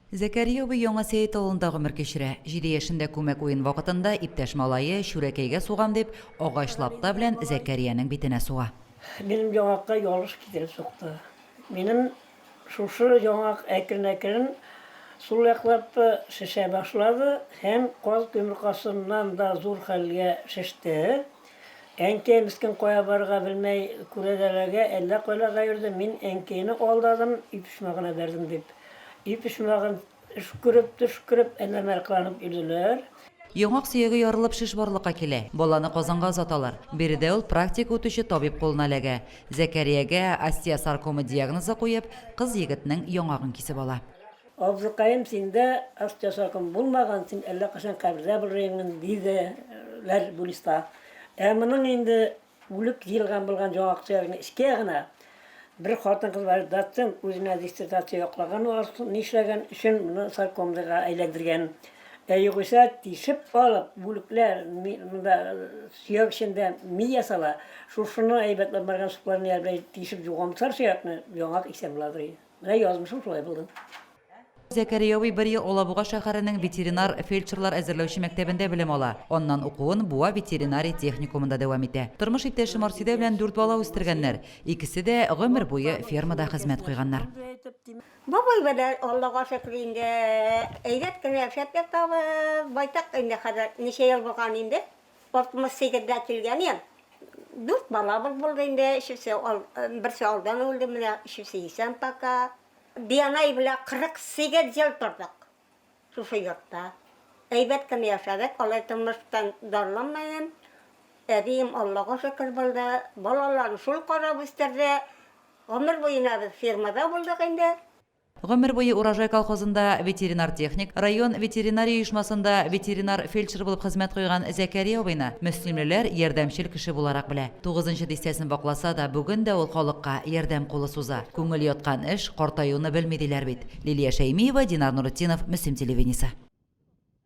Зәкәрия абый Яңа Сәет авылында гомер кичерә. Җиде яшендә күмәк уен вакытында иптәш малае, чүрәкәйгә сугам дип, агач лапта белән Зәкәриянең битенә суга. Минем яңакка ялыш китереп сукты. Минем шушы яңак әкрен-әкрен сул яклап шешә башлады һәм каз йомыркасыннан да зур хәлгә шеште. Әнкәй мескен кая барырга белмәй күрәзәләргә әллә кайларга йөрде, мин әнкәйне алдадым, өй почмагына бәрдем дип. Өй почмагын өшкереп, төшкереп, әллә мәл кыланып йөрделәр. Яңак сөяге ярылып шеш барлыкка килә. Баланы Казанга озаталар. Биредә ул практика үтүче табиб кулына эләгә. Зәкәриягә остеосаркома диагнозы куеп, кыз егетнең яңагын кисеп ала. Абзыкаем, синдә остеосаркома булмаган, син әллә кайчан кабердә булыр идең, диделәр булиста. Ә моның инде үлек җыелган булган яңак сөягенең эчке ягына бер хатын-кыз бар, доцент үзенә диссертация яклаган ул нишләгән өчен моны саркомныйга әйләндергән. Ә югыйсә тишеп алып, бүлекләр, монда сөяк эчендә ми ясала, шушыны әйбәтләп барган сукларны белән тишеп югансар сөякне, яңак исән буладыр иде. Менә язмышым шулай булды. Зәкәрия абый бер ел Алабуга шәһәренең ветеринар фельдшерлар әзерләүче мәктәбендә белем ала. Аннан укуын Буа ветеринария техникумында дәвам итә. Тормыш иптәше Марсидә белән дүрт бала үстергәннәр. Икесе дә гомер буе фермада хезмәт куйганнар. Бабай белән, Аллага шөкер инде, әйбәт кенә яшәп ятабыз. Байтак инде хәзер, ничә ел булган инде, 68 дә килгән идем. Дүрт балабыз булды инде, өчесе, берсе алдан үлде, менә өчесе исән пока. Бианай белән 48 ел тордык шушы йортта. Әйбәт кенә яшәдек, алай тормыштан зарланмыйм. Әбием Аллага шөкер булды, балаларын шул карап үстерде. Гомер буена без фермада булдык инде. Гомер буе Урожай колхозында ветеринар-техник, район ветеринария оешмасында ветеринар-фельдшер булып хезмәт куйган Зәкәрия абыйны мөслимлеләр ярдәмчел кеше буларак белә. Тугызынчы дистәсен вакласа да, бүген дә ул халыкка ярдәм кулы суза. Күңел яткан эш картаюны белми диләр бит. Лилия Шәймиева, Динар Нуретдинов, Мөслим телевидениесе.